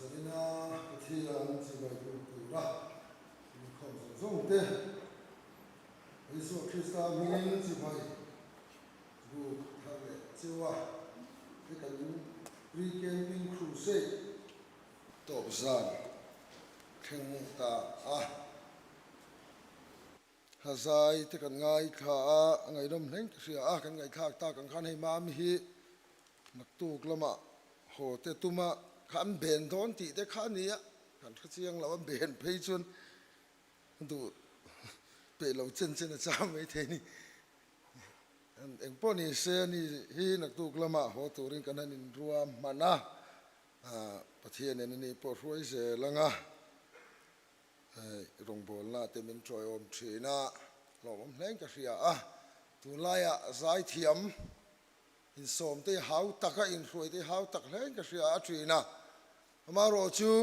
Zanina Pathian chibai buk tura inkhawm zawng zawng te Isua Krista hmingin chibai buk thar leh cheu a, he kan Pre-Camping Crusade tawp zan thleng ta a. Hazai te kan ngaithla a, a ngaihnawm hleng ka hria a, kan ngaihthlak tak ang khan hei Mami hi naktuk lamah haw te tuma kha an ben dawn tih te kha a ni a, kan hre chiang lo a, ben phei chuan duh peh lo chen chen a chang mai thei a ni. Engpawh ni se ani hi naktuk lamah haw turin kan han inruam hman a, Pathianin ani pawh hruai zel ang a. Rawngbawlna te min tawiawm thin a, hlawhawm hleng ka hria a. Tunlaiah zaithiam insawm te hau tak a, inhruai te hau tak hleng ka hria a thin a. Amaherawhchu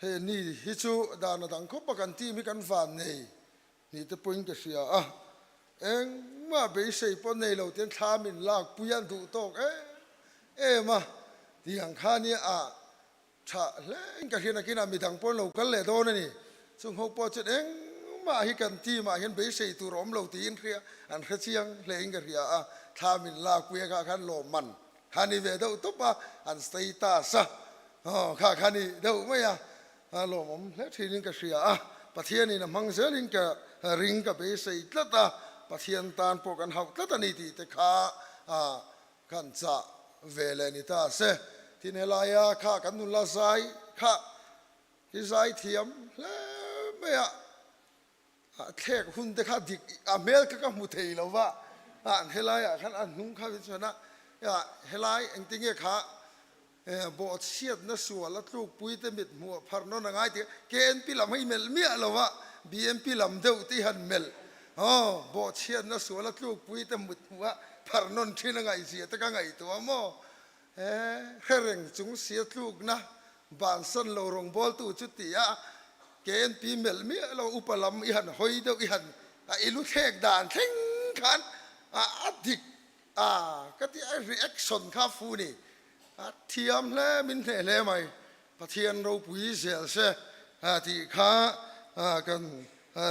he ni hi chu dan a dang khawp a, kan team hi kan van nei ni te pawhin ka hria a. Engmah beisei pawh nei lo ten thla min lakpui a duh tawk em em a tiang kha nia a Tha hleng ka hriat nakinah midang pawh an lo kal leh dawn a ni. Chung ho pawh chuan engmah hi kan team ah hian beisei tur a awm lo tiin hria an hre chiang hlein ka hria a, thla min lakpui a kha khan lawmman kha ni ve deuh tawp a, an status a, aw kha kha ni deuh mai a, lawmawm hle thinin ka hria a, Pathianin a hmang zelin ka ring ka beisei tlat a, Pathian tan pawh kan hauh tlat a ni tih te kha Kan chah ve leh ni ta se. Tin helaia kha kan nula zai kha i zai thiam hle mai a, a thlek hun te kha dik a hmel kha ka hmu thei lo va, a helaiah khan a hnung kha chuan a helai engtinge kha bawhchhiatna sual a tlukpui te mit hmuh a phar nawn a ngai tih KNP lam hi melh miah lo va, BMP lam deuh te hi han melh aw bawhchhiatna sual a tlukpui te mut hmuh a phar nawn thin a ngaihzia te ka ngaihtuah maw he hre reng chung sia tlukna bansan lo rawngbawltu chu ti a KNP melh miah lo upa lam i han hawi deuh i han a i lu thlek dan thleng khan a dik A ka ti a reaction kha fu ni. A thiam hle min hneh hle mai. Pathian ropui zel se tih kha kan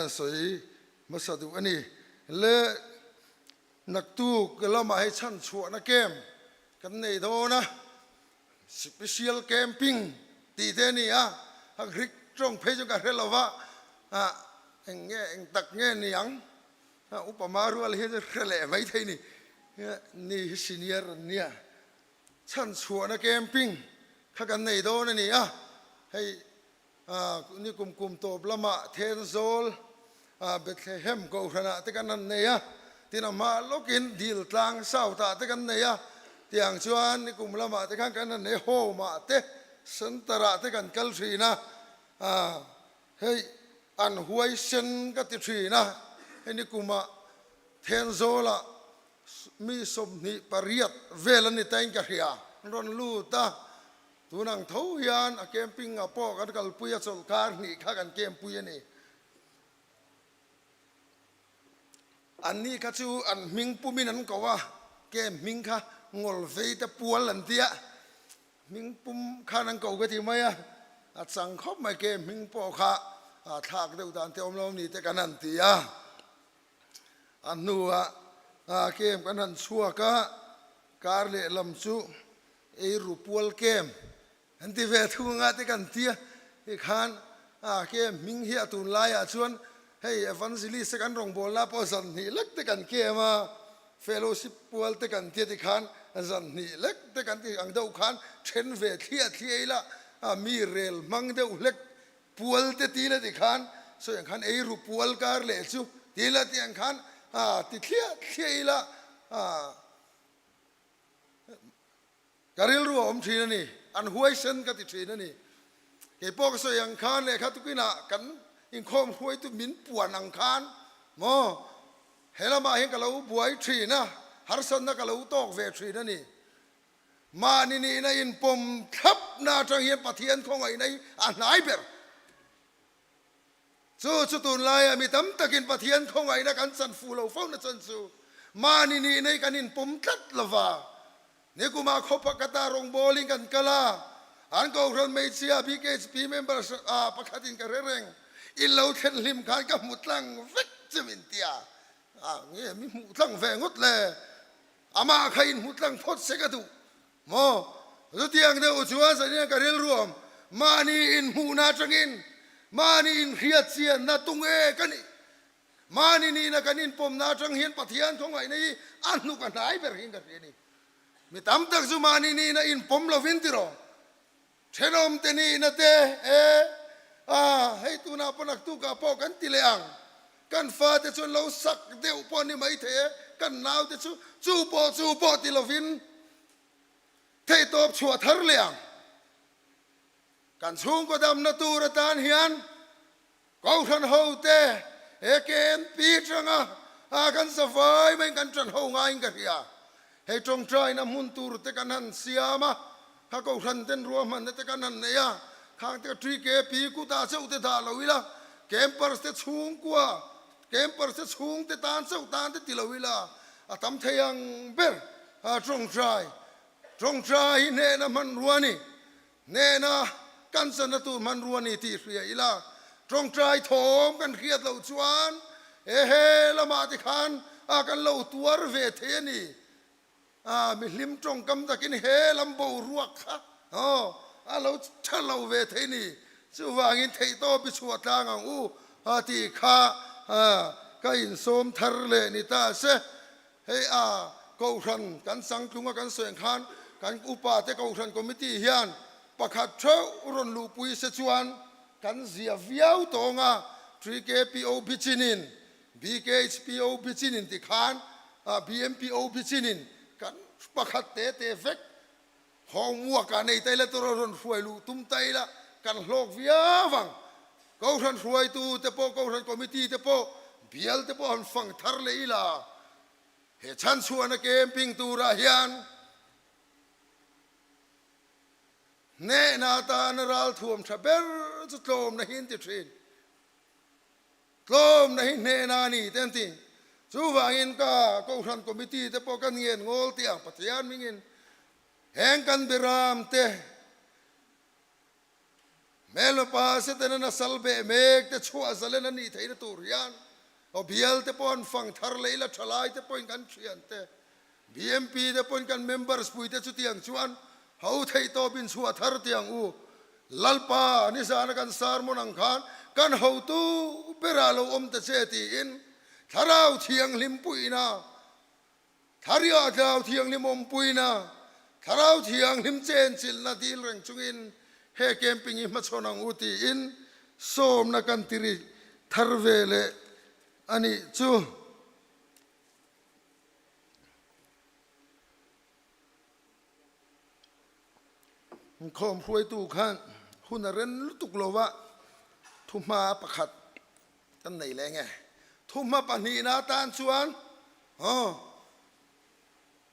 sawi hmasa duh a ni. Le naktuk lamah hei chhan chhuahna camp kan nei dawn a, special camping tih te a ni a, a Greek tawng phei chu ka hre lo va, eng nge eng tak nge ni ang. A upa ma rual hian chu hre leh mai thei ni. Ni hi senior an nia. Chhan chhuahna camping kha kan nei dawn a ni a. Hei ni kum kum tawp lamah Thenzawl Bethlehem Kohhranah te kan han nei a. Tin a hma lawkin Dil tlang South ah te kan nei a. Tiang chuan ni kum lamah te khan kan han nei Home ah te Center ah te kan kal thin a. Hei an huaisen ka ti thin a, hei ni kumah Thenzawlah mi 28 vel an ni ta in ka hria, an rawn lut a, tun ang tho hian a camping ah pawh kan kalpui a chawlhkar hnih kha kan camp pui a ni. Anni kha chu an hming pumin an ko a, camp hming kha Ngawlvei te pual an ti a, Hming pum khan an ko ka ti mai a, a chang khawp mai ke hming pawh kha a thlak deuh dan te awm lo ni te kan han ti a. A hnuah kem kan han chhuak a, kar lehlam chu eiru pual kem an ti ve thung anga te kan ti a, tikhan kem hming hi a tunlaiah chuan hei evangelist te kan rawngbawlna pawh zan hnih lek te kan kem a, Fellowship pual te kan tia tikhan zan hnih lek te kan tih ang deuh khan then ve thliah thliah ila mi rel hmang deuh hlek pual te ti la tikhan sawi ang khan eiru pual kar leh chu ti la tih ang khan ti thliah thliah ila ka rilru a awm thin a ni, an huaisen ka ti thin a ni. Kei pawh ka sawi ang khan lehkha tukinah kan inkhawm hruaitu min puan ang khan maw he lamah hian ka lo buai thin a, harsatna ka lo tawk ve thin a ni. Mahni nihna inpawm thlapna atang hian Pathian khawngaihna hi a hnai ber. Chu chu tunlaia mi tam takin Pathian khawngaihna kan chan fuh lo fo na chan chu mahni nihna hi kan inpawm tlat lo va. Nikumah khaw pakhatah rawngbawlin kan kal a, An Kohhran hmeichhia BKHP member pakhatin ka hre reng, in lo thlen hlim khan ka hmu tlang vek che min ti a, nge mi hmuh tlang ve ngawt le, amah kha in hmu tlang phawt se ka duh maw? Chutiang deuh chuan zanin ka rilruam mahni inhmuhna atangin mahni inhriat chianna tunge ka nih? Mahni nihna kan inpawmna atang hian Pathian khawngaihna hi a hnuk a hnai ber hian ka hria a ni. Mi tam tak chu mahni nihna inpawm lovin tiraw? Thenawmte nihna te e a, hei tunah pawh naktukah pawh kan ti leh ang. Kan fate chu an lo sak deuh pawh a ni maithei e, kan naute chu chu pawh chu pawh ti lovin theihtawp chhuah thar leh ang. Kan chhungkaw damna tur atan hian Kohhran hote he KMP tanga a kan zavai maiin kan tan ho ngaiin ka hria. Hei tawngtaina hmun tur te kan han siam a, kha kohhran ten ruahmanna te kan han nei a, khang te ka TKP kutah chauh te dah lo ila, campers te chhungkua, campers te chhungte tan chauh tan te ti lo ila, a tam thei ang ber a tawngtai, tawngtai hi hnehna hmanrua a ni. Hnena kan channa tur hmanrua ni tih hria ila, tawngtai thawm kan hriat loh chuan he he lamah te khan a kan lo tuar ve thei a ni. A mihlim tawngkam takin he lam boruak kha aw a lo tha lo ve thei a ni. Chuvangin theihtawp i chhuah tlang ang u a tih kha ka insawm thar leh ni ta se. Hei a Kohhran kan changtlunga kan sawi ang khan kan upa te Kohhran Committee hian pakhat theuh rawn luhpui se chuan kan zia viau tawng a, TKPO bichinin, BKHPO bichinin ti khan BMPO bichinin kan pakhat te te vek Homework ah nei ta ila tur a rawn hruai luh tum ta ila kan hlawk viau ang. Kohhran hruaitu te pawh, Kohhran Committee te pawh, bial te pawh han fang thar leh ila he chhanchhuahna camping turah hian hnehna atana ralthuam tha ber chu tlawmna hi an ti thin. Tlawmna hi hnehna a ni te an ti. Chuvangin ka Kohhran Committee te pawh ka ngen ngawl tih ang Pathian hmingin heng kan biram te hmelmapa Setana nasal beh mek te chhuah zalen a nih theihna tur hian aw bial te pawh an fang thar leh ila thalai te pawhin kan thian te BMP te pawhin kan members pui te chutiang chuan ho theih tawp in chhuah thar tih ang u. Lalpa, nizana kan sermon ang khan kan hotu berah lo awm ta che tiin Thlarau Thianghlim puihna, Thlarau Thlarau Thianghlim awm puihna, Thlarau Thianghlim chenchilhna dil reng chungin he camping hi hmachhawn ang u tiin sawmna kan ti ri thar ve leh a nih chu. Inkhawm hruaitu khan hun a ren lutuk lo va, thuhma pakhat kan nei leh nge. Thuhma pahnihna atan chuan aw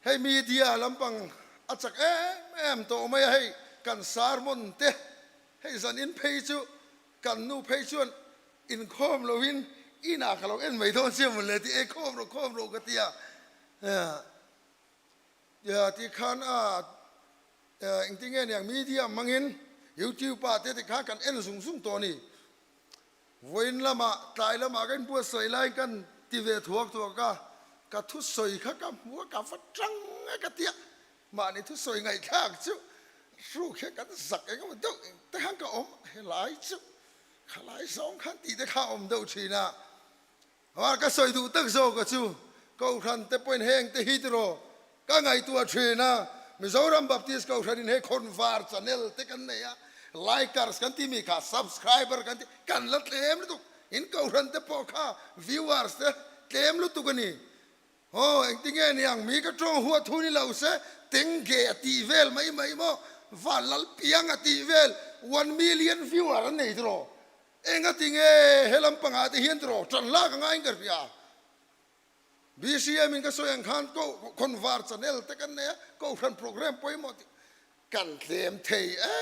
hei media lampang a chak em em tawh mai a, hei kan sermon te hei zanin phei chu Kan nu phei chuan inkhawm loin inah ka lo en mai dawn sia mawle tih ei khawm rawh khawm rawh ka ti a, ti khan a engtin nge niang media hmangin youtube ah te tikhan kan en zung zung tawh a ni. Vawiin lamah tlai lamah ka inbuatsaih laiin kan ti ve thuak thuak a, ka thusawi kha ka hmu a ka va tang e ka ti a, Mahni thusawi ngaihthlak chu hruk hian kan zak eng emaw deuh te khan ka awm helai chu khalai zawng khan tih te kha a awm deuh thin a. Amah ka sawi duh tak zawk a chu Kohhran te pawhin heng te hi tiraw ka ngaihtuah thin a, Mizoram Baptist Kohhran in hei khawnvar channel te kan nei a, likers kan tih mi kha subscriber kan tih kan la tlem lutuk, in Kohhran te pawh kha viewers te tlem lutuk a ni. Aw, engtinge niang mi ka tawng huat thu ni lo se, tengge a tih vel mai mai maw, van lal piang a tih vel, one million viewer an nei tiraw, engatinge he lampangah te hian tiraw tan lak a ngaiin ka hria. BCM in ka sawi ang khan ko khawnvar channel te kan nei a, kohhran program pawimawh tih kan tlem thei e,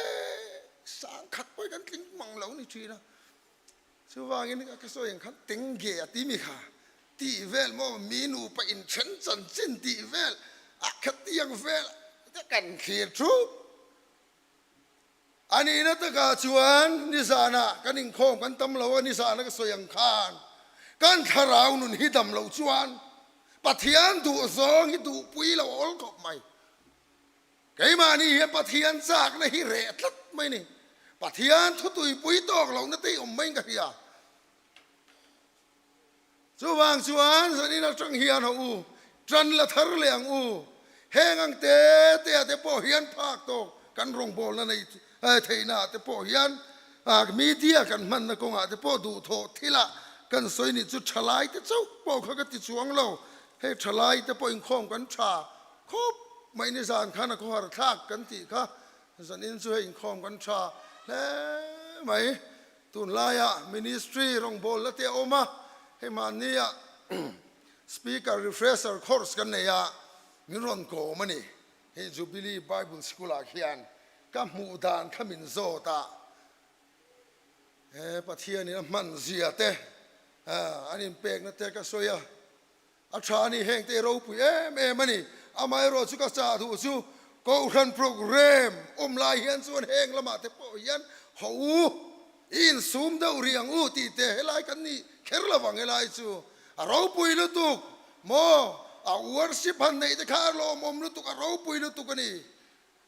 sangkhat pawhin kan tling mang lo ni thin a. Chuvangin ka sawi ang khan tengge a ti mi kha tih vel maw mi nupa inthen chanchin tih vel a khatiang vel te kan thlir thup. A nihna takah chuan nizanah kan inkhawm kan tam lo a, nizana ka sawi ang khan kan thlarau nun hi dam loh chuan Pathian duh zawng hi duhpui lo a awl khawp mai. Keimahni hian Pathian chakna hi reh tlat mai ni. Pathian thutuipui tawk lohna te hi awm maiin ka hria. Chuvang chuan zanin atang hian ho u, tan la thar leh ang u. Heng ang te te ah te pawh hian phak tawk kan rawngbawlna nei theihna ah te pawh hian media kan hmanna kawngah te pawh duhthawh thilah kan sawi nih chu thalai te chauh pawh kha ka ti chuang lo. Hei thalai te pawh inkhawm kan tha khawp mai nizan khan a khawhar thlak kan tih kha zanin chu hei inkhawm kan tha hle mai. Tunlaiah Ministry rawngbawlna te a awm a, hei mahnia Speaker Refresher Course kan nei a, min rawn kawm a ni. Hei Jubilee Bible School ah khian ka hmuh dan kha min zawt a, he Pathianin a hman zia te, an inpekna te ka sawi a. A tha a ni, heng te ropui em em a ni. Amaherawh chu ka chah duh chu Kohhran program awm lai hian chuan heng lamah te pawh hian ho u, i insum deuh rih ang u tih te helai kan nih kher lo vang helai chu a ropui lutuk maw? A worship han neih te kha a lawmawm lutuk, a ropui lutuk a ni.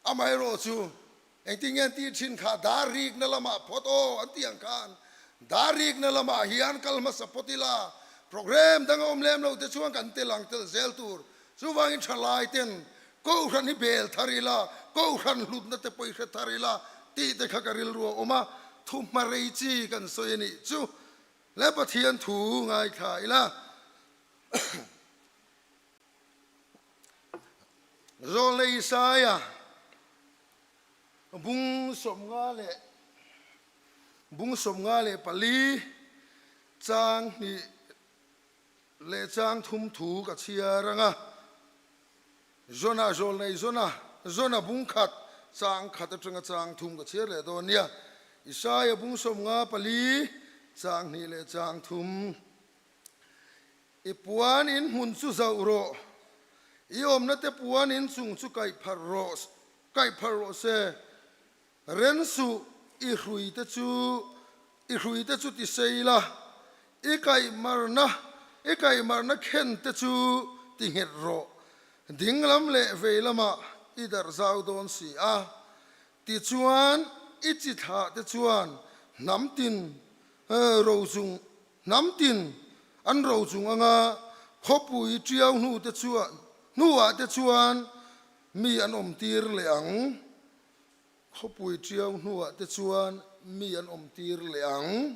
Amaherawh chu engtin nge an tih thin kha dar rikna lamah phawt aw an tih ang khan dar rikna lamah hian kal hmasa phawt ila program dang a awm lem lo te chuan kan tel ang tel zel tur. Chuvangin thalai ten Kohhran hi bel thar ila, Kohhran hlutna te pawh i hre thar ila tih te kha ka rilru a awm a, thu hma rei chi kan sawi a nih chu le Pathian thu ngaithla ila. Zawlnei Isaia bung 54 bung 54 chang hnih leh chang thum thu ka chhiar ang a. Jona Zawlnei Jona Jona bung khat chang khat atanga chang thum ka chhiar leh dawn nia. Isaia bung 54 chang hnih leh chang thum. I puan in hmun chu zauh rawh, i awmna te puan in chung chu kaih pharh rawh, kaih pharh rawh se. Ren suh, i hrui te chu, i hrui te chu ti sei la, i kaihmarna, i kaihmarna khen te chu ti nghet rawh. Ding lam leh vei lamah i darh zau dawn si a. Tichuan, i chi thlah te chuan hnam tin ro chung Hnam tin an ro chung anga khawpui tiau hnu te chuan hnuah te chuan mi an awm tir leh ang. Khawpui tiau hnuah te chuan mi an awm tir leh ang.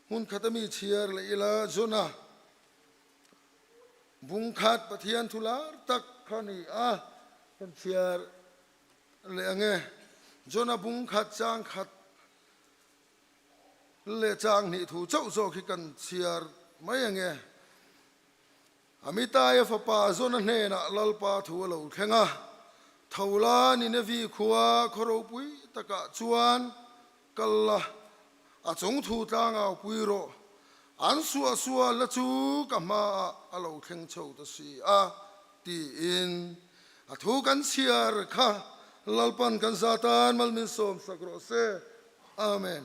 Hmun khata mi chhiar leh ila Jona bung khat Pathian thu lar tak kha ni a, kan chhiar leh ang e. Jona bung khat chang khat Leh chang hnih thu chauh zawk hi kan chhiar mai ang e. Amitaia fapa Jona hnenah Lalpa thu a lo thleng a, Tho la Ninevi khua khaw ropui takah chuan kal la, a chung thu tlangau pui rawh, an suahsual la chu ka hmaah a lo thleng chho ta si a, tiin a thu kan chhiar kha Lalpan kan zatan mal min sawmsak rawh se. Amen.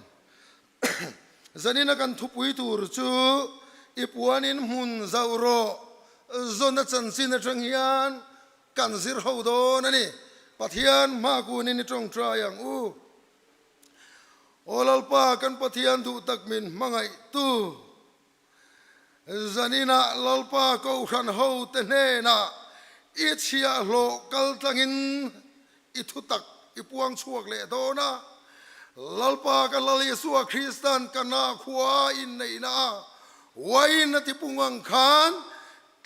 Zanina kan thupui tur chu i puanin hmun zauh rawh zawna chanchin atang hian kan zir ho dawn a ni. Pathian hma kunin i tawngtai ang u. Aw Lalpa kan Pathian duh tak min hmangaihtu. Zaninah Lalpa Kohhran hote hnenah i chhiahhlawh kal tlangin i thutak i puang chhuak leh dawn a. Lalpa ka Lal Isua Kristan ka na khua inneihna a uain a tipung ang khan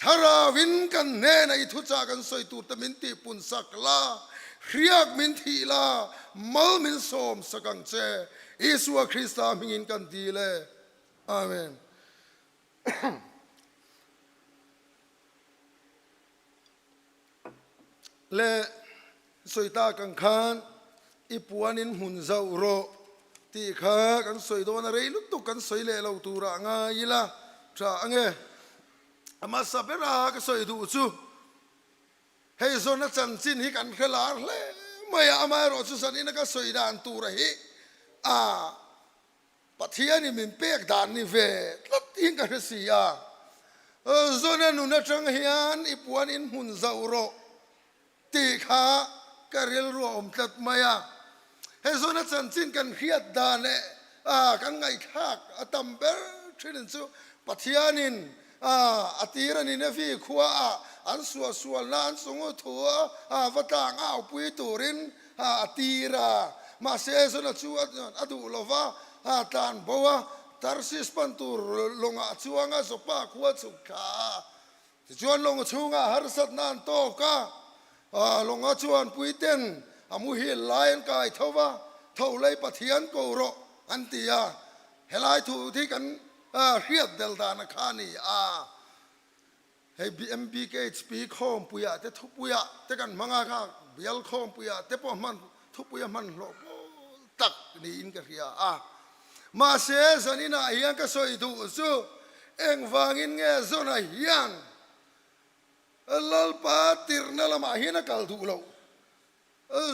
Thlarauin kan hnenah i thuchah kan sawi tur te min tihpun sak la, hriak min thih la, mal min sawm sak ang che. Isua Krista hmingin kan dil e. Amen. Le sawi tak ang khan i puan in hmun zauh rawh tih kha kan sawi dawn a rei lutuk kan sawi leh lo turah ngai ila tha ange. A hmasa bera ka sawi duh chu Hei zawna chanchin hi kan hre lar hle mai a, amaherawh chu zanin a ka sawi dan tura hi. A Pathianin min pek dan ni ve tlat tiin ka hre si a. Zona nun atang hian i puan in hmun zauh rawh tih kha ka rilru a awm tlat mai a. He zona chanchin kan hriat dan leh kan ngaihthlak a tam ber thin chu Pathianin a tir a ni Nevi khua ah an suahsualna an chungu thu a va tlang aupui turin a tir a. Mahse Zona chu a duh lo va, a tlan bo a, Tarsis pan tur lawngah chuang a Joppa khua chhuk thla a. Tichuan lawng chhungah harsatna an tawk a, lawnga chuan puiten a muhil lai an kai tho va, Tho lei Pathian ko rawh an ti a. Helai thu hi kan hriat bel dan a kha a ni a. Hei BMBKHP khawmpuiah te thupuiah te kan hmang a, kha bial khawmpuiah te pawh hman thupui a hman hlawh pawl tak niin ka hria a. Mahse zaninah hian ka sawi duh chu engvangin nge Zona hian Lalpa tirhna lamah hian a kal duh loh.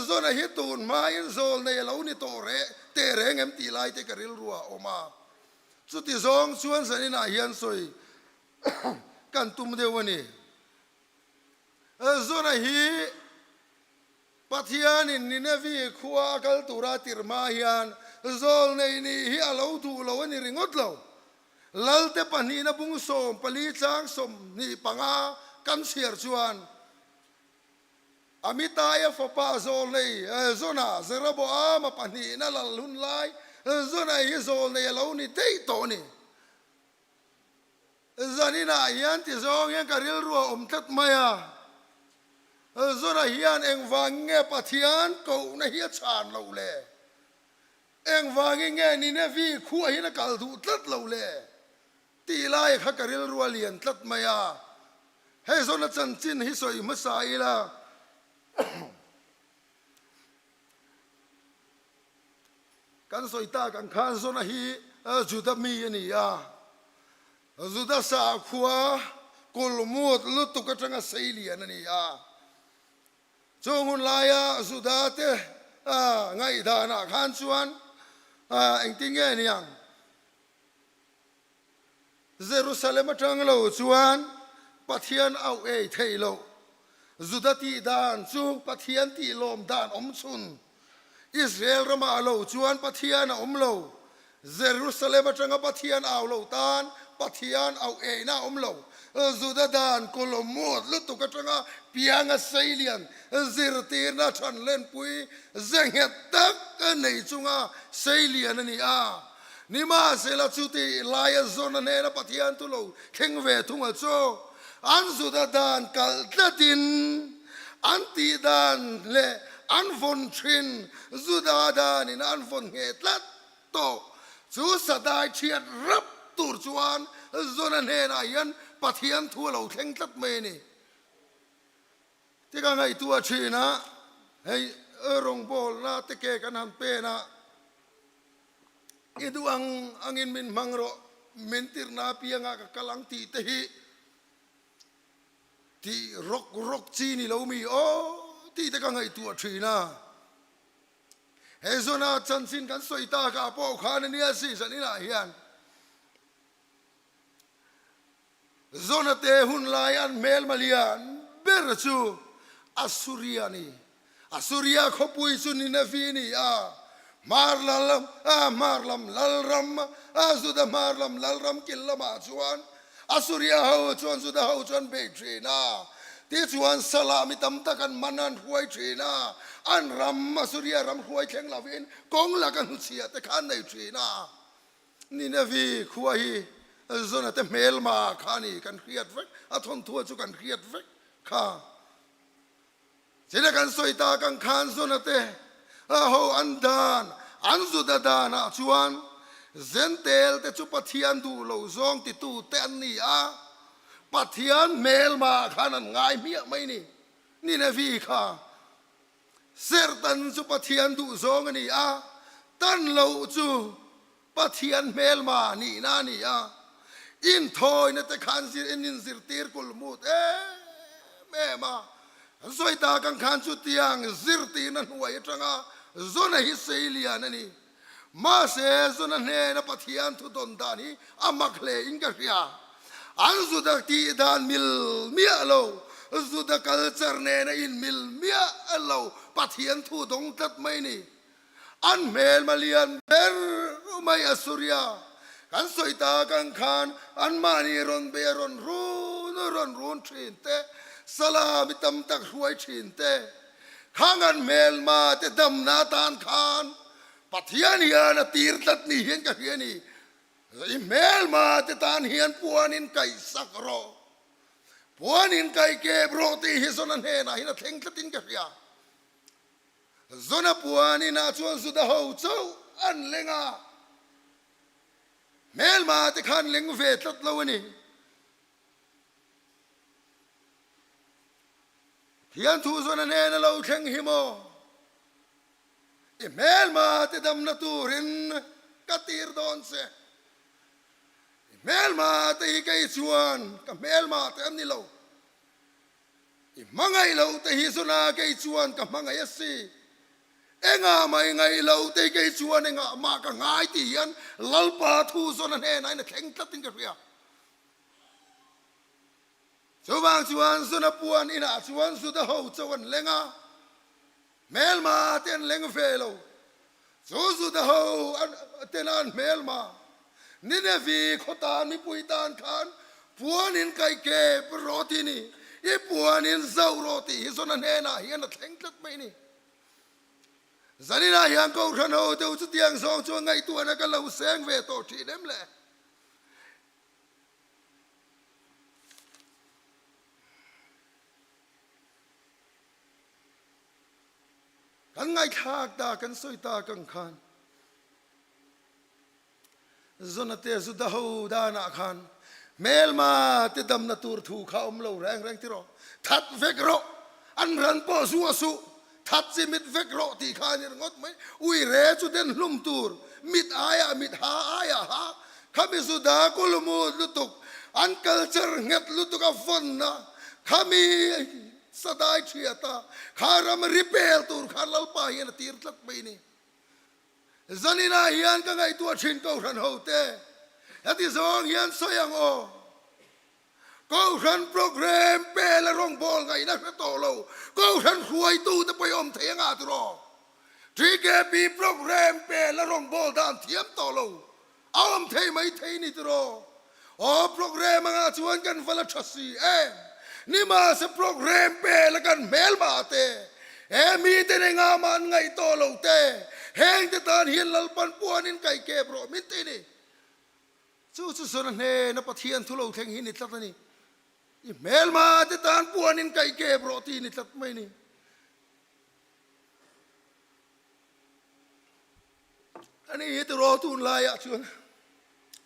Zona hi tun hmain zawl nei a lo ni tawh reh teh reng em tih lai te ka rilru ah a awm a. Chuti zawng chuan zaninah hian sawi kan tum deuh a ni. Zona hi Pathianin Ninevi khua a kal tura tirh hma hian zawlnei nih hi a lo duh lo a ni ringawt lo. Lalte pahnihna bung 14 chang 25 kan chhiar chuan Amitaia fapa zawlnei Zona, Jeroboama pahnihna lal hun lai Zona hi zawlnei a lo ni daih tawh a ni. Zaninah hian ti zawng hian ka rilru a awm tlat mai a. Zona hian engvang nge Pathian kohna hi a chhan loh le? Engvangin nge Ninevi khuah hian a kal duh tlat loh le? Tih lai kha ka rilru a lian tlat mai a. Hei Zona chanchin hi sawi hmasa ila. Kan sawi tak ang khan Zona hi Juda mi a ni a, Juda sakhua kulmut lutuk atanga sei lian a ni a. Chung hun laia Juda te ngaihdanah khan chuan engtin nge niang? Jerusalem atang lo chuan Pathian auh ei theih loh. Juda tih dan chu Pathian tih lawm dan awm chhun. Israel ramah lo chuan Pathian a awm lo. Jerusalem atanga Pathian au lo tan Pathian auh eina a awm lo. Juda dan kawlawmut lutuk atanga pianga seilian zirtirna thanlenpui ze nghet tak nei chunga seilian a ni a. Nimahsela chuti laia Zona hnena Pathian thu lo thleng ve thunga chu an Juda dan kalh tlatin an tih dan leh an vawn thin Juda danin an vawn ngheh tlat tawh. Chu sadai thiat rap tur chuan Zona hnenah hian Pathian thu a lo thleng tlat mai a ni. Tika ngaihtuah thin a, hei rawngbawlna te ke kan han pen a, I duh ang angin min hmang rawh, min tirhna apiangah ka kal ang tih te hi tih rawk rawk chi ni lo mi aw tih te ka ngaihtuah thin a. He zawnah chanchin kan sawi takah pawh khan a nia season inah hian Zonate hun lai an hmelma lian ber chu Assuria a ni. Assuria khawpui chu Ninevi a ni a, hmar lal a hmar lam lalram a Juda hmar lam lalram kil lamah chuan Assuria ho chuan Juda ho chu an bei thin a. Tichuan Salah mi tam tak an man an hruai thin a, an ram Assuria ram hruai thleng lovin kawng laka hnuchhiah te kha an nei thin a. Ninevi khua hi Zona te hmelma kha a ni, kan hriat vek, a thawnthua chu kan hriat vek kha. China kan sawi tak ang khan Zona te a ho an dan, an Juda danah chuan Zentel te chu Pathian duh lo zawng titu te an ni a, Pathian hmelma khan an ngai hmiah mai ni, Ninevi kha. Serhtan chu Pathian duhzawng a ni a, tan loh chu Pathian hmelma nihna a ni a. Inthawina te khan zir in inzirtir kulhmut em em a. An sawi tak ang khan chutiang zirtirna hnuai atanga Zona hi sei lian a ni. Mahse, Zuna hnena Pathian thu dawn dan hi a mak hle in ka hria. An Juda tih dan mil miah lo, Juda culture nena in mil miah lo Pathian thu dawng tlat mai ni. An hmelma lian ber mai Assuria kan sawi tak ang khan anmahni rawn bei a rawn run rawn run thin te, salami tam tak hruai thin te, khang an hmelma te damna atan khan Pathian hian a tir tlat ni hian ka hria a ni. I hmelma te tan hian puanin kaihsak rawh, puanin kaikep rawh tih hi Zona hnenah hian a thleng tlatin ka hria. Zona puanin ah chuan Juda ho chauh an leng a, hmelma te khan leng ve tlat lo a ni. Thian thu Zona hnena lo thleng hi maw? I hmelma te damna turin ka tir dawn che. I hmelma te hi kei chuan ka hmelma te an ni lo. I hmangaih loh te hi zuna kei chuan ka hmangaih a si. Engah mah i ngaih loh te hi kei chuan engah mah ka ngai tih hian Lalpa thu zawn a hnenah in a thleng tlatin ka hria. Chuvang chuan zuna puan inah chuan Juda ho cho an leng a, hmelma te an leng ve lo. Chu Juda ho tena an hmelma Ninevi khaw tan mipui tan khan puanin kai kep rawh tih ni, i puanin zauh rawh tih hi Jona hnenah hian a thleng tlat mai ni. Zaninah hian Kohhran ho deuh chutiang zawng chuan ngaihtuahna ka lo seng ve tawh thin em le? Kan ngaihthlak ta, kan sawi tak ang khan Zona te Juda ho danah khan hmelma te damna tur thu kha awm lo reng reng ti rawh. That vek rawh, an ran pawh zuah suh, that chi mit vek rawh tih kha a ni ringawt mai. Ui re chu den hlum tur, mit aiah mit, ha aiah ha. Khami Juda kulmut lutuk, an culture nghet lutuk a vawnna, khami Sadai thiat a, kha ram ri pel tur khan Lalpa hian a tir tlat mai ni. Zaninah hian ka ngaihtuah thin Kohhran hote, heti zawng hian sawi ang aw. Kohhran program pel a rawngbâwl ngaihna hre tawh lo, Kohhran hruaitute pawh i awm thei anga tiraw? TKP program pel a rawngbâwl dan thiam tawh lo, A awm thei mai thei ni tiraw? Aw program angah chuan kan va la tha si em? Nimahse program pela kan hmelma te, he mite nei nga mah an ngaih tawh lo te, heng te tan hian Lalpan puanin kai kep rawh min ti ni. Chu chu Zona hnena Pathian thu lo thleng hi ni tlat a ni. I hmelma te tan puanin kai kep rawh ti ni tlat mai ni. Ani hi tiraw tunlaiah chuan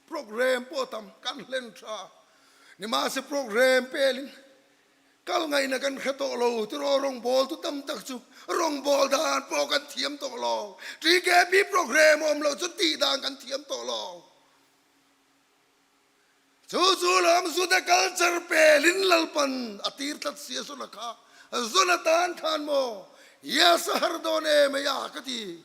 program pawh tam kan hlen tha nimahse program pelin kal ngaihna kan hre tawh lo tiraw rawngbawl tu tam tak chu rawngbawl dan pawh kan thiam tawh lo TKP program awm loh chu tih dan kan thiam tawh lo. Chu chu lam Juda culture pelin Lalpan a tir tlat si a zun a kha zun atan khan maw Yes a har dawn em ei a ka ti.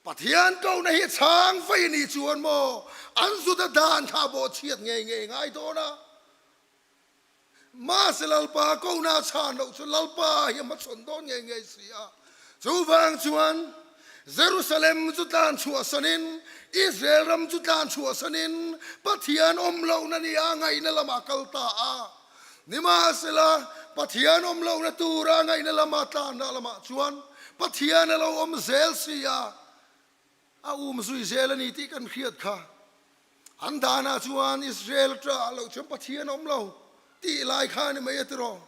Pathian kohna hi chhang fei a nih chuan maw an Juda dan kha bawh chhiat ngei ngei ngai dawn a. Mahse Lalpa kohna chhan loh chu Lalpa hi a hmachhawn dawn ngei ngei si a. Chuvang chuan Jerusalem chu tlan chhuahsanin, Israel ram chu tlan chhuahsanin Pathian awm lohna nia ngaihna lamah kal ta a. Nimahsela, Pathian awm lohna tura ngaihna lama tlanna lamah chuan Pathian a lo awm zel si a, a um zui zel a ni tih kan hriat kha. An danah chuan Israel ṭah loh chuan Pathian awm lo tih lai kha a ni mai a tiraw.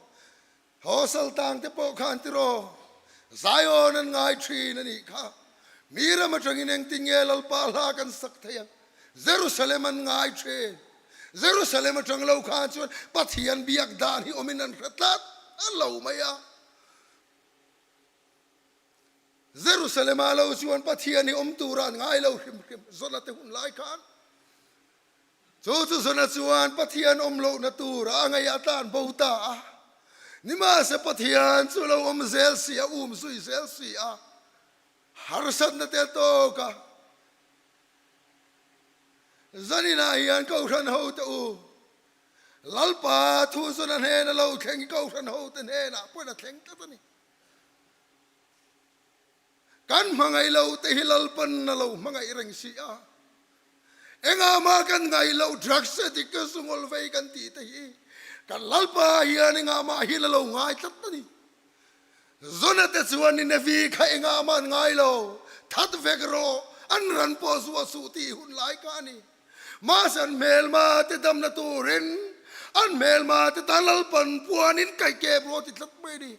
Haw saltang te pawh khan tiraw Zion an ngai ṭhin a nih kha. Mi ram aṭangin engtin nge Lalpa hla kan sak thei ang? Jerusalem an ngai ṭhin. Jerusalem aṭang lo khan chuan Pathian biak dan hi awmin an hre tlat lo mai a. Jerusalem-ah lo chuan Pathian hi awm tura an ngai lo hrim hrim Zona te hun lai khan. Chu chu Zona chuan Pathian awm lohna tura a ngaih a tlan bo ta a. Nimahse Pathian chu lo awm zel si a, um zui zel si a. Harsatna te tawk a, zaninah hian Kohhran hote u, Lalpa thu zuna hnena lo thleng hi Kohhran hote hnenah pawhin a thleng tlat a ni. Kan hmangaih lo te hi Lalpan a lo hmangaih reng si a. Engah mah kan ngaih loh drugs addict te zungawl vei kan tih te hi kan Lalpa hian engah mah hian a lo ngai tlat a ni. Zona te chuan Ninevi kha engah mah an ngai lo, that vek rawh, an ran pawh zuah suh tih hun lai kha a ni. Mahse an hmelma te damna turin an hmelma te tan Lalpan puanin kaih kep rawh ti tlat mai a ni.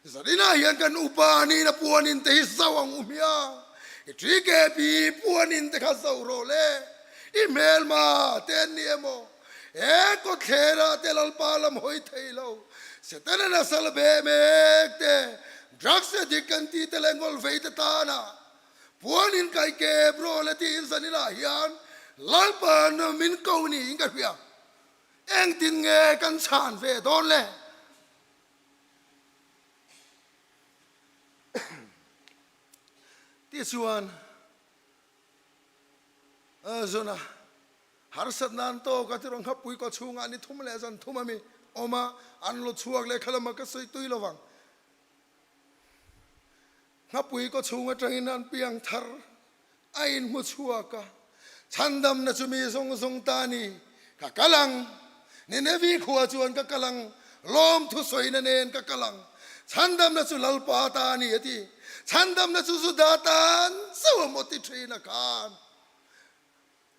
Zaninah hian kan upa nihna puanin te hi zau ang u hmia. I TKP puanin te kha zau rawh le. I hmelma te an ni emaw? He kawtthlerah te Lalpa lam hawi thei lo. Setana nasal be mek te, drugs addict kan tih te leh ngawlvei te tana puanin kai kep rawh le tiin zaninah hian Lalpa min ko niin ka hria. Engtin nge kan chhan ve dawn le? Tichuan, Zuna harsat nan tawk a tiraw nghapui kaw chhungah ni thum leh zan thum a mi awm a, an lo chhuak leh kha lama ka sawi tui lo vang. Nghapui kaw chhung atangin an piang thar A inhmu chhuak a, Chhandamna chu mi zawng zawng ta a ni, ka kal ang. Ninevi khua chuan ka kal ang, lawm thusawina nen ka kal ang. Chhandamna chu Lalpa ta a ni, a ti. Chhandamna chu Juda tan chauh a maw ti thin a khan.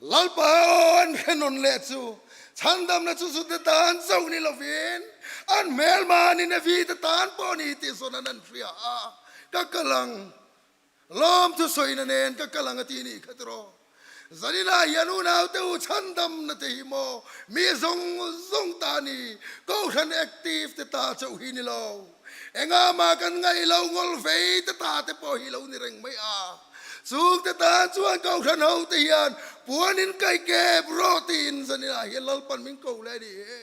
Lalpa aw an hre nawn leh chu, Chhandamna chu Juda tan chauh ni lovin, an hmelma Ninevi te tan pawh a ni tih zawn an an hria a, ka kal ang. Lawm chu sawina nen ka kal ang a ti nih kha tiraw. Zanina hian unaute u chhandamna te hi maw mi zawng zawng ta ni, Kohhran active te ta chauh hi ni lo. Engah mah kan ngaih lo ngawl vei te ta te pawh hi lo ni reng mai a. Chung te tan chuan Kohhran ho te hian puanin kai kep rawh tiin zanina hian Lalpan min ko leh a ni e.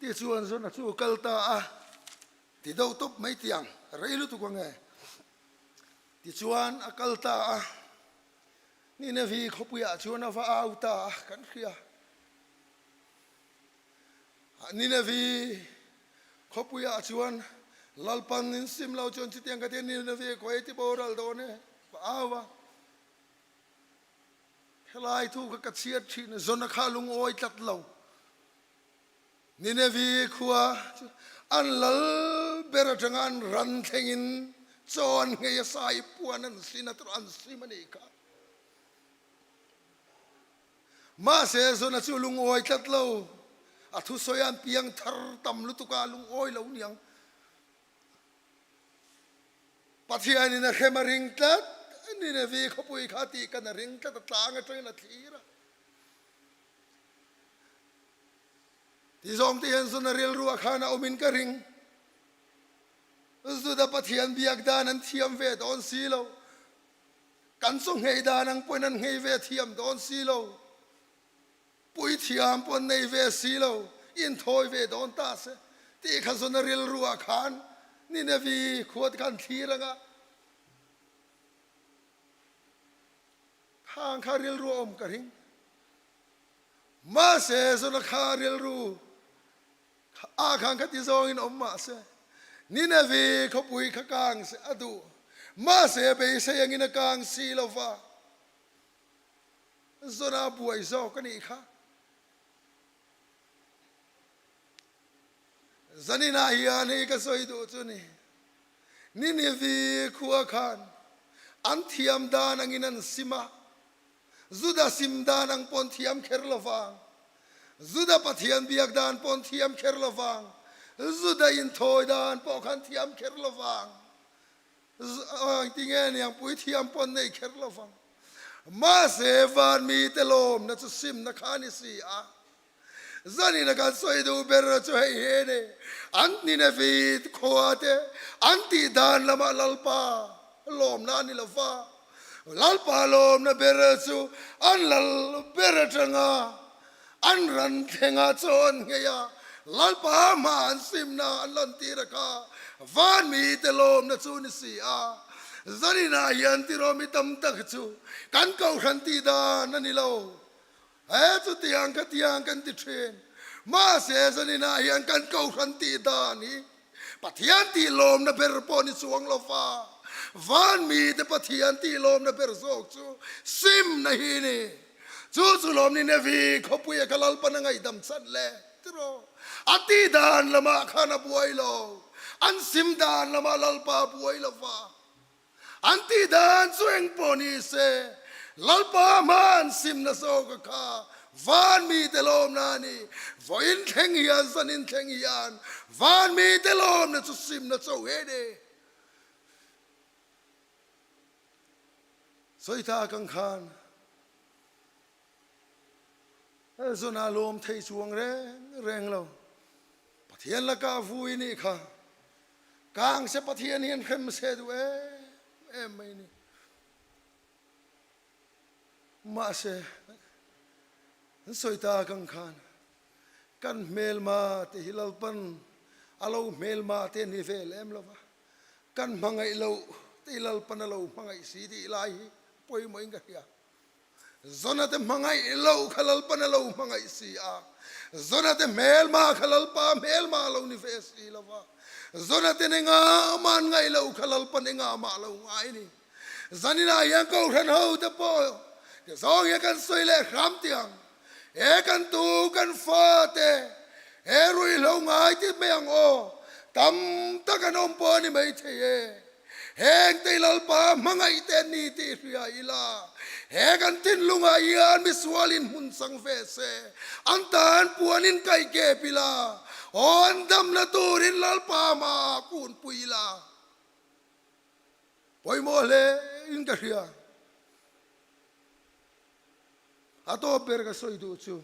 Tichuan Zona chu kal ta a, ti deuh tawp mai tiang rei lutuk ang e. Tichuan a kal ta a, Ninevi khawpuiah chuan a va au ta a, kan hria. Ninevi khawpuiah chuan Lalpan in sim lo chuan chutiang ka ti a, Ninevi khawi ti boral dawn e, va au a. Helai thu kha ka chhiat thin, Zona kha lungawi tlat lo. Ninevi khua chu an lal ber atanga an ran thlengin chaw an nghei a, sai puan an sin a, an sim a nih kha. Mahse Zona chu lungawi tlat lo, a thusawi an piang thar tam lutuk a, lungawi lo niang. Pathianin a hrem a ring tlat, Ninevi khawpui kha tih kan a ring tlat, a tlang atangin a thlir a. Ti zawng te hian zun a rilru ah khan a awmin ka ring. Juda Pathian biak dan an thiam ve dawn si lo. Kan chaw nghei dan ang pawhin an nghei ve thiam dawn si lo. Puithiam pawh an nei ve si lo, inthawi ve dawn ta se tih kha zawn a rilru ah khan Ninevi khua te khan thlir ang a, khang kha rilru a awm ka ring. Mahse zawn a kha rilru ah khan kha ti zawngin awm mahse Ninevi khawpui kha kang se a duh, mahse beisei angin a kang si lo va. Zona buai zawk a nih kha. Zaninah hian hei ka sawi duh chu ni, Ninivi khua khan an thiam dan angin an sim a, Juda sim dan ang paw'n thiam kher lo vang, Juda Pathian biak dan paw'n thiam kher lo vang, Juda inthawi dan pawh khan thiam kher lo vang. Engtinge niang puithiam pawh an nei kher lo vang. Mahse van mite lawmna chu simna kha a ni si a. Zanina kan sawi duh ber chu hei hi a ni, an Ninevi khua te an tih dan lamah Lalpa lawmna a ni lo va. Lalpa lawmna ber chu an lal ber atanga an ran thlengah chaw an nghei a. Lalpa hma an simna an lantir a kha van mite lawmna chu ni si a. Zaninah hian tiraw mi tam tak chu kan kohhran tih dan a ni lo. He chutiang ka tiang kan ti thin. Mahse zaninah hian kan kohhran tih dan hi Pathian tih lawmna ber pawh ni chuang lo va, van mite Pathian tih lawmna ber zawk chu simna hi ni. Chu chu lawm ni Nevi khawpuia ka Lalpan a ngaihdam chan le tiraw? A tih dan lamah khan a buai lo, an sim dan lamah Lalpa a buai lo va. An tih dan chu eng pawh ni se, Lalpa hma an simna zawk a kha van mite lawmna a ni. Vawiin thleng hian, zanin thleng hian van mite lawmna chu simna cho he ni. Sawita kang khan zawn lawm thei chuang reng reng lo. Pathian laka vui nih kha Kang se Pathian hian hrem se duh em em mai ni. Mahse, an sawi ta kang khan kan hmelma te hi Lalpan a lo hmelma te ni ve lem lova, kan hmangaih loh te hi Lalpan a lo hmangaih si tih lai hi pawimawhin ka hria. Zona te hmangaih lo kha Lalpan a lo hmangaih si a, Zona te hmelma kha Lalpa hmelma a lo ni ve si lo va, Zona ten enga mah an ngaih lo kha Lalpan enga mah a lo ngai ni. Zaninah hian Kohhran ho te pawh ti zawng hian kan sawi leh hram tih ang, he kan tu kan fa te he ruihhlo ngai ti mai ang aw, tam tak an awm pawh a ni maithei e. Heng tei Lalpa hmangaih te ni tih hria ila, he kan thinlungah hian misualin hmun chang ve se, an tan puanin kaih kep ila, aw an damna turin Lalpa hmaah kunpui ila. Pawimawh hle in ka hria. A tawp ber ka sawi duh chu.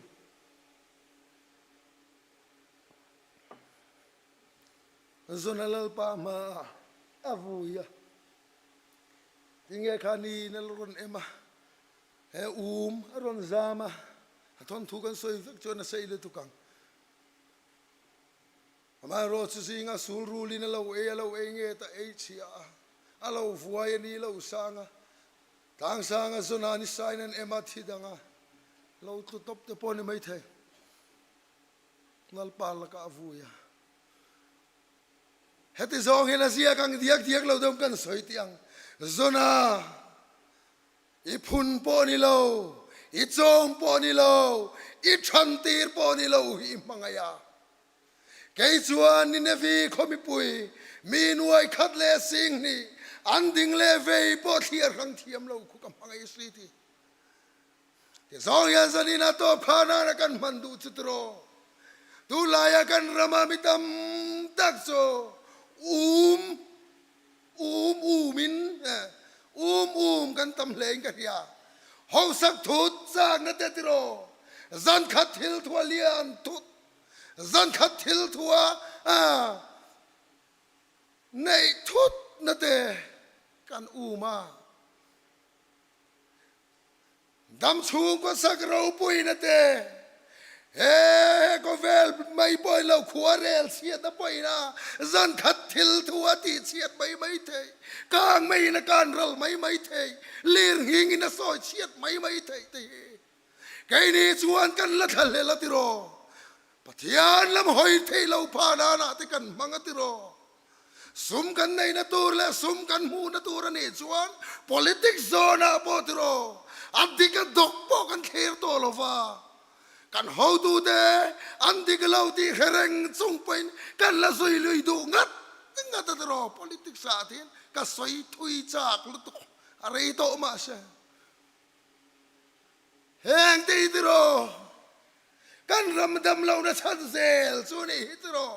Zuna Lalpa hmaah a vui a, tinge kha niin a la rawn em a, he um a rawn zam a, a thawnthu kan sawi vek chuan a sei lutuk ang. Amaherawh chu zinga sul rulin a lo ei a lo ei nge ta ei chhia a, a lo vuai a ni lo sang a, tlang sanga Zuna ni sain an em a, thi danga lo tlu tawp te pawh a ni maithei. Lalpa lakah a vui a. Heti zawng hian a ziak ang diak diak lo deuh kan sawi tih ang. Zona, i phun pawh ni lo, i chawm pawh ni lo, i than tir pawh ni lo hi i hmangaih a. Kei chuan Ninevi khaw mipui mi nuai khat leh singhnih an ding leh vei pawh thliar hrang thiam lo khu ka hmangaih si ti. Ti zawng hian zanin a tawp kha nana kan hman duh chu tiraw? Tunlaia kan rama mi tam tak chu um um um in um um kan tam hle in ka hria. Hosak thut chakna te tiraw? Zankhat thil thua lian thut, zankhat thil thua neih thut na te kan um a. Dam chhung khawsak ropuina te, he khawvel mai pawhin lo khua rel chhiatna pawhin zan khat thil thu a tih chhiat mai mai thei, kang maiin a kan ral mai mai thei, lir nghingin a sawi chhiat mai mai thei te hi keini chuan kan la thlahlel a tiraw? Pathian lam hawi thei lo pha nanah te kan hmang a tiraw? Sum kan neihna tur leh sum kan hmuhna tur a nih chuan politics zawnah pawh tiraw a dik a dawk pawh kan thlir tawh lo va, kan hotute an dik lo tih hre reng chung pawhin kan la zui lui duh ngat ngat a tiraw politics ah thian ka sawi thui chak lutuk a rei tawh mahse heng te hi tiraw kan ram dam lohna chhan zel chu a nih hi tiraw.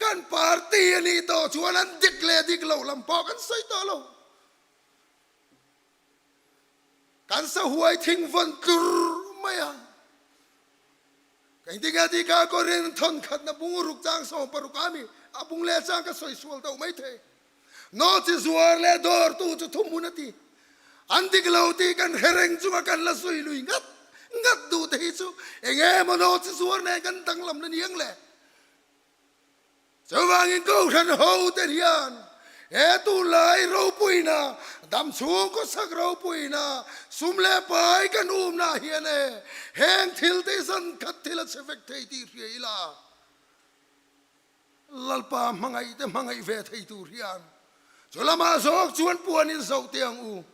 Kan party a nih tawh chuan an dik leh dik loh lam pawh kan sawi tawh lo. Kan sahuai thing vawn tlur mai a. Ka engtin nge tih kha Korin thawn khatna bung ruk chang 16 a mi a bung leh chang ka sawi sual deuh mai thei. Nawlchi zuar leh dawrtu chu thuhmun a ti. An dik lo tih kan hre reng chunga kan la zui lui ngat. Ngat duh te hi chu eng emaw naw chi zuar nen kan danglam na niang le. Chuvangin Kohhran hote hian he tunlai ropuina, dam chhung khawsak ropuina, sum leh pai kan umna hian e heng thil te zan khat thil a che vek thei tih hria ila, Lalpa hmangaih te hmangaih ve thei tur hian chu lamah zawk chuan puan in zoh teh ang u.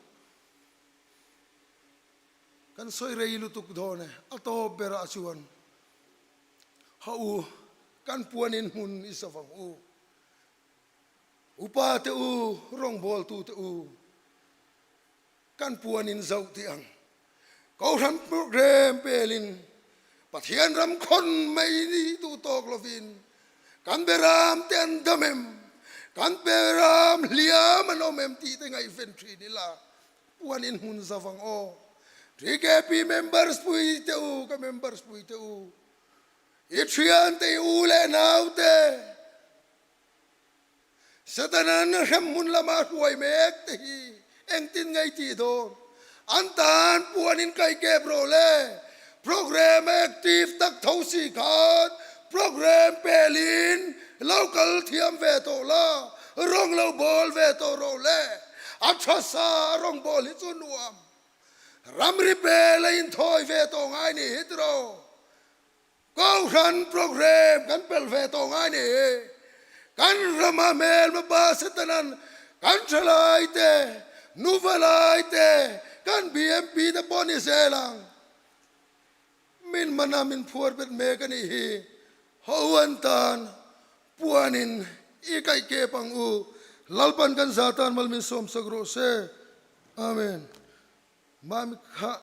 Kan sawi rei lutuk dawn e, a tawp berah chuan ha u, kan puan in hmun i sa vang u. Upa te u, rawngbawltu te u, kan puan in zoh teh ang. Kohhran program pelin Pathian ram khawn mai ni duh tawk lovin kan beram te an dam em, kan beram hliam an awm em tih te ngaihven thin ila puan in hmun zau ang aw. TKP members pui te u, ka members pui te u, i thian te, i u leh nau te, Satanan hremhmun lama hruai mek te hi engtin ngei tih dawn? An tan puan in kai kep rawh le. Program active tak tho si khan program pelin lo kal thiam ve tawh la, rawng lo bawl ve tawh rawh le. A tha sa a rawng bawl hi chu nuam. Ramri pel a inthawi ve tawh ngai ni hi tiraw? Kohhran program kan pel ve tawh ngai ni. Kan rama hmelma pa Setanan kan thalai te, nuva lai te, kan BMP te pawh ni zel ang. Min mana min phuar bet mek a nih hi. Ho an tan puanin i kaih kep ang u. Lalpan kan za tan mal min sawmsak rawh se. Amen. Mami kha.